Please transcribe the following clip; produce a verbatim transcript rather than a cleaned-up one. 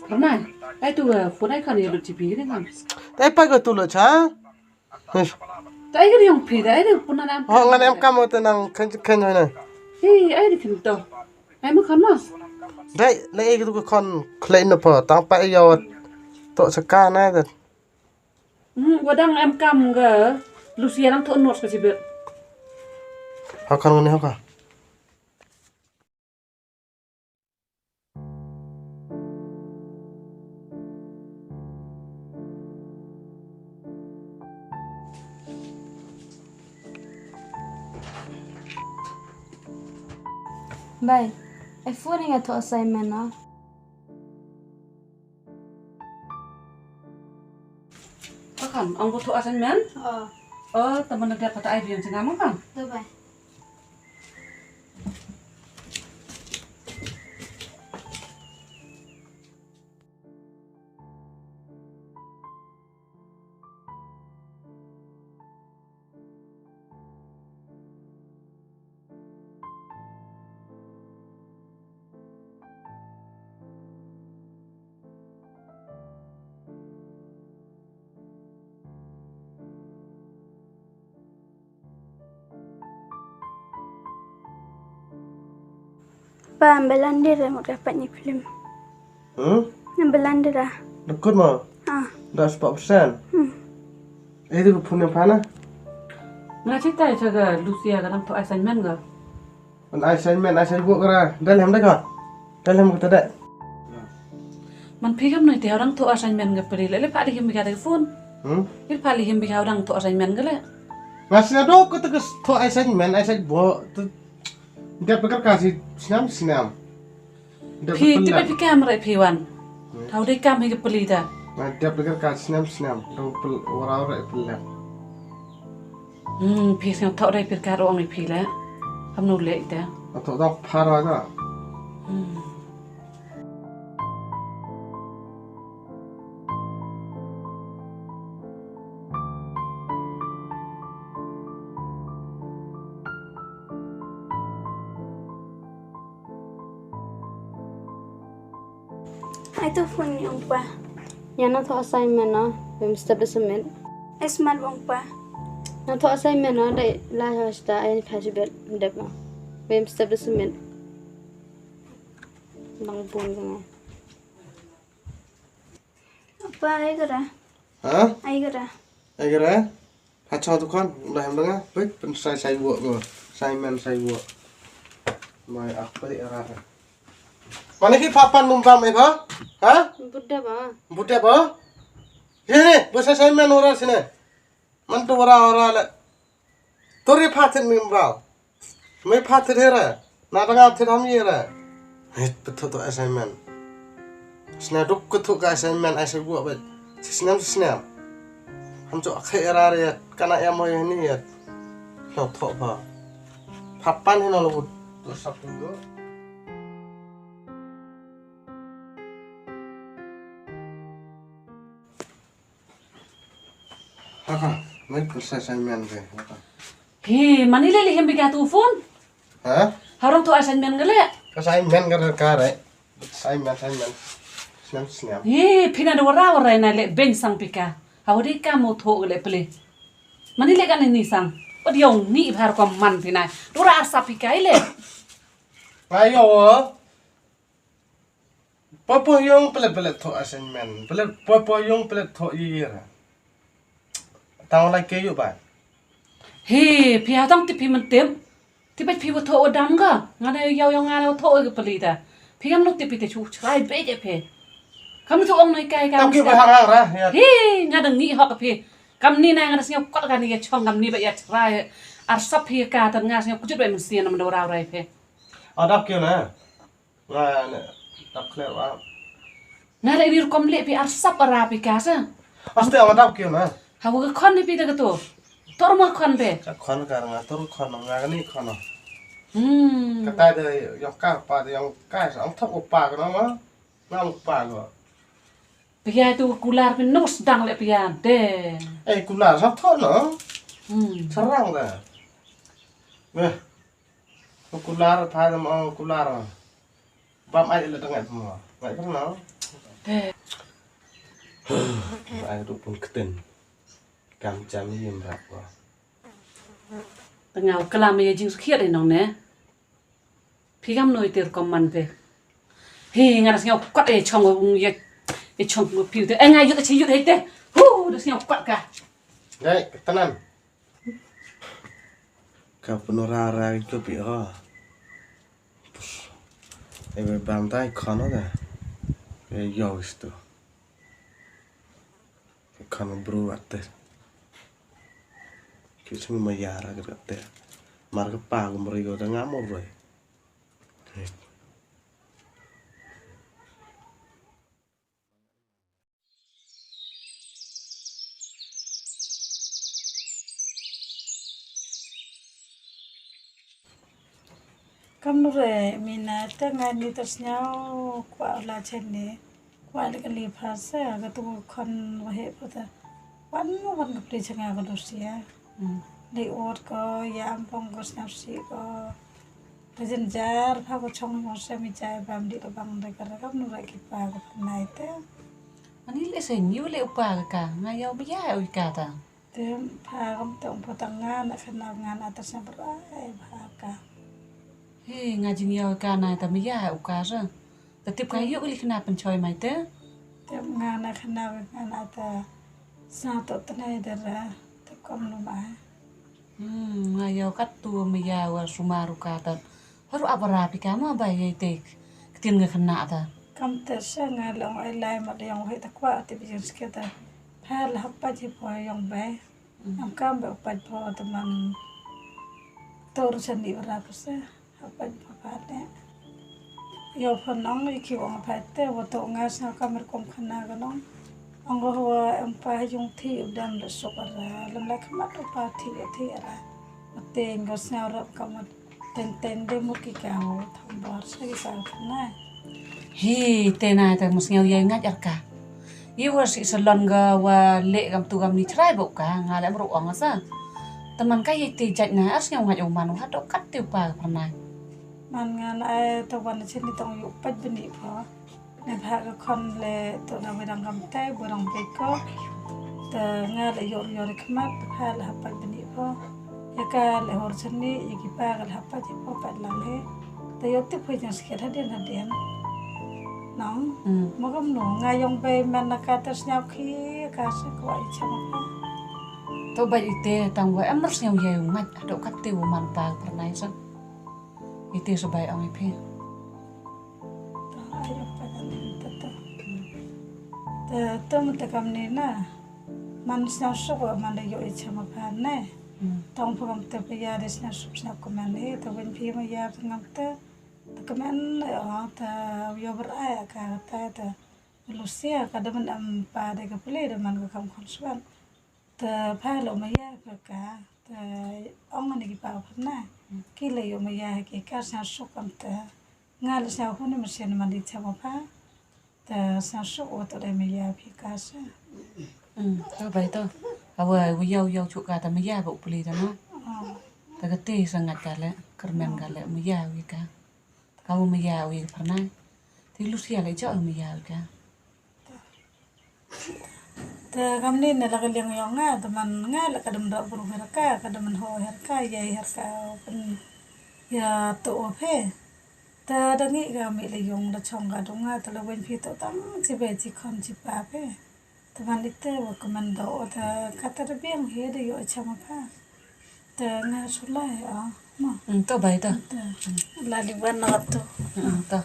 Pernah, ai tu, eh, phone ai kan ïa lut G P ni kan. Tai pa ka tu lo cha. Hei. Tai ka ïong phi, tai ka phone na. Ho ngan em kam te nang khen khen hoi na. Hei, ai di khin to. Ai ma kan ma. Dai, le ai ka tu ka khon khlei na pho, tang pa ïa to sa ka na da. Hmm, wa dang em kam ga Lucia nang to nos ka sibet. Ha kan ngani ha ka. Bai, ai phone nga to assignment na. Ka kan, ang ko to assignment? Oh. Oh, teman dia kata ai biang singam kan? To bai. Pa, ang belan dira mo dapat ni film. Hmm? Ang belan dira. Dekut mo? Ah. Dah sepuluh persen. Hmm. Eh, itu pun yang mana? Nga cerita cha ga Lucia ka dang to assignment ga. An assignment, assignment buat kara. Dah lem dah ka. Dah lem kata dah. Man phi kam noi te orang to assignment ga peli le le pa di him ga phone. Hmm? Il pa di him ga orang to assignment ga le. Ngasih dah kata ke to assignment, assignment buat. Dep ka ka si snam snam. Phi ti ba phi kam rai phi wan. Tau dei kam hi ka peli da. Dep ka ka snam snam. Tau pel warau rai pel lep. Hmm, phi snam tau dei phi ka rong phi le. Kam nu le da. Tau dok phara ka. Hmm. Ai tu phone ni ong pa. Ïa na tho assignment na, bem step da submit. Ai smart ong pa. Na tho assignment na, dai la ha sta ai ni pha sibet dep na. Bem step da submit. Nang bun ka nga. Apa ai kara? Ha? Ai kara? Ai kara? Ha chong tu kan, dah hem dengar. Baik, pen sai sai buat ko. Sai men sai buat. Mai apa di arah? Mana ki papan numpang mai ba? Ha? Buddha ba. Buddha ba? Ini, busa sai men orang sini. Man tu ora ora le. Tori pha thit mi mrau. Mi pha thit hera. Na danga thit ham yera. Hit, pha thot to assignment. Sna duk ka thot ka assignment ai sa gua ba. Snem snem. Ham cho akhai era re. Kana em hoi ni yet. Lo thot pha. Pha pan hino lo. To sap tu. Haka, mai pyrsa assignment ke. Haka. He, mani le lihem bika tu phone? Ha? Harong tu assignment ke le? Assignment ke ka re. Assignment, assignment. Snem, snem. He, pina da wara wara na le ben sang bika. Hawadi ka mo tho le pele. Mani le ka ni sang. Odiong ni bhar ko man pina. Dura arsa bika ile. Ayo. Papa yung pelet pelet tho assignment. Pelet papa yung pelet tho yira. Tang lai ke yu ba. He, phi ha tang ti phi men tip. Ti phi wa tho wa dam ga. Nga na yaw yaw nga na tho ga peli ta. Phi gam no ti phi te chu chrai be je phi. Kam tho ong noi kai kam. Tang ki ba hang hang ra. Ya. He, nga dang ni hok phi. Kam ni na nga na sngew kot ka ni ya chong kam ni ba ya chrai. Arsap phi ka tan nga sngew kujut ba men sien nam do rau rai phi. Adap ki na. Nga ne, tap khlem ah. Nga da ini rukom leh phi arsap ara phi ka sa. Aste ama dap kio na. Hawa ka khon ni phi da ka tu. Tor ma khon be. Ka khon ka nga tor khon nga ka ni khon. Hmm. Ka tai da yong ka pa da yong ka sa ang thap upa ka na ma. Nga upa ko. Pia tu kular phi nus dang leh pia de. Eh kular sa tho no. Hmm. Sarang da. Meh. Ko kular, pha na mo kular. Bam ai la tang ai mo. Ai pha na. Ai tu pun keten. Kam jam yim rak wa. Tengah kelam ya jing sukhiat ai nong ne. Phi kam noi ter koman pe. Hi nga da sngew kwat e chong ung ye. E chong ung piu te. E nga yut e chi yut hei te. Hu da sngew kwat ka. Dai, tanan. Ka pun ra ra ko pi ho. E be bam tai kono da. E yo isto. Kan bru ater. Ki simi ma yara ka ater. Mar ka pa ko mri ko da ngam roi. Kam nu re mina te ngai ni te sñiaw kwah la chen ni. Kwah le ka li pha se ka tu khon wa he puta. Wan wan ka pli changa ka dosia. Hmm. Li ot ko ya am pong ko snap si ko. Ka jynjar pha ko chong mo se mi chai bam di ka bang de ka ra kam nu re ki pa ko nai te. Ani le se nyu le upa ka nga yau bia u ka ta. Te pha kam te um pha ta nga na khana nga na ta sñiaw bra ai pha ka. He nga jing yau ka na ta mi ya u ka sa. Ta tip ka yu li khana pynchoi mai te. Te nga na khana nga na ta sa to tnai dara te kom lu mai. Hmm, nga yau kat tu mi ya wa sumar u ka ta. Haru abara pi ka ma bai yai te. Ktien nga khana ta. Kam te sa nga long ai lai ma de yong he ta kwa te bi jing sketa. Pha la hap pa ji po yong bai. Am kam ba u pait pho te man tur sani ura pho se. Ha pait pho pha te. Yo pho nong i ki ong pha te wa to nga sa kam er kom khana ka nong. Ong ko wa em pa yung thi u dam le sok ara. Lem la khmat u pa thi u thi ara. Ma te ngo sñiaw rap ka ma Ten ten de mut ki ka u thong bor sa ki ka u thong nai. Hi te nai te mus ngew yai ngaj ar ka. Yi wa si salon ga wa le gam tu gam ni chrai bok ka nga le mru ong sa. Teman ka yi te jaj na ar sngew ngaj u man u ha dok kat te u pa ka pernai. Man nga na ai te wan chin ni tong yu paj bini pho. Ne bha ka khon le to na wirang kam tai wirang beko. Te nga le yor yor khmat te bha le hapat bini pho. Ya ka le hor chani ya ki pa ka le hapat ji pho pat lang he. Te yo tip pho jang sket hadien hadien. Nong. Hmm. Mo kam no nga yong bei man na ka te sñiaw khi ka se ko ai chama ka. To bai ite tang wa em ru sñiaw ya yong ngat to kat te wo man pa pernai sa. Ite sa bai ong ipi. Te, te mynta kam ni na. Man sñiaw suk wa man da yoh i chama pha ne. Hmm. Tong pha kam te pa ya de sñiaw suk sñiaw kmen he. Te wen phi ma ya pha ngam te. Te kmen ne o te yo ber ai ka te te. Lucia ka da man am pa de ka pule de man ka kam khon swan. Te pha lo ma ya ka ka. Te ong ni ki pa pha na. Hmm. Ki le yo ma ya ki ka sñiaw suk kam te. Nga le sñiaw hun ma sien man di chama pha. Te sñiaw suk wa to dei ma ya phi ka sa. Hmm, to bai to. Awa, wa yau yau chuk ka ta ma ya ba u pli ta ma. Oh. Ta ka te sa ngat ka le, kermen ka le, ma ya wi ka. Ta ka wa ma ya wi ka pernai. Te Lucia le jo ma ya wi ka. Te kam ni ne la ka liang yong nga, te man nga le ka dem dok bru her ka, ka dem ho her ka, yai her ka, pen ya to o phe. Te da ngi ga mi le yong da chong ga dung nga te la wen phi to tang chi be chi khon chi pa phe. Te man ite wa ka man do te ka te da biang he de yo cha ma pha. Te nga su lai a ma. Hmm, to bai to. Te la li wan na to. Hmm, to.